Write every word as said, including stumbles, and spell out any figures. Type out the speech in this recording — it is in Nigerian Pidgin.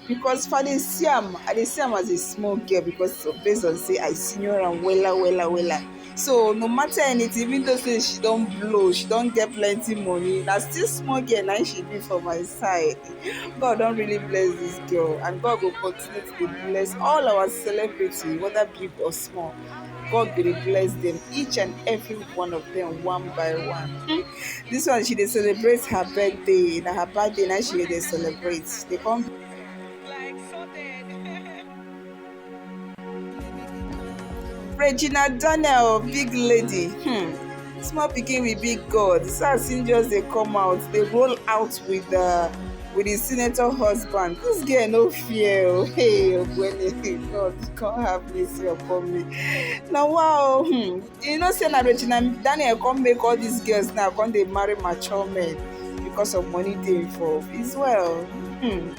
Because if I dey see am, I dey see am as a small girl because of, based on say I senior am wella, wella, wella. So no matter anything, even though say she don blow, she don get plenty money, na still small girl na she be for my side. God don really bless this girl, and God go continue to dey bless all our celebrity, whether big or small. God go dey bless them, each and every one of them, one by one. This one, she dey celebrate her birthday. Na her birthday na she dey celebrate. They come. Regina Daniel, big lady. Hmm. Small pikin with big God. So as im just dey come out, dey roll out with the with the senator husband. This girl no fear o. Hey, Ogbeni, God, come have mercy upon me. Na wow. Hmm. You know say na Regina Daniel come make all these girls now come dey marry mature men because of money dey involved. It's well. Hmm.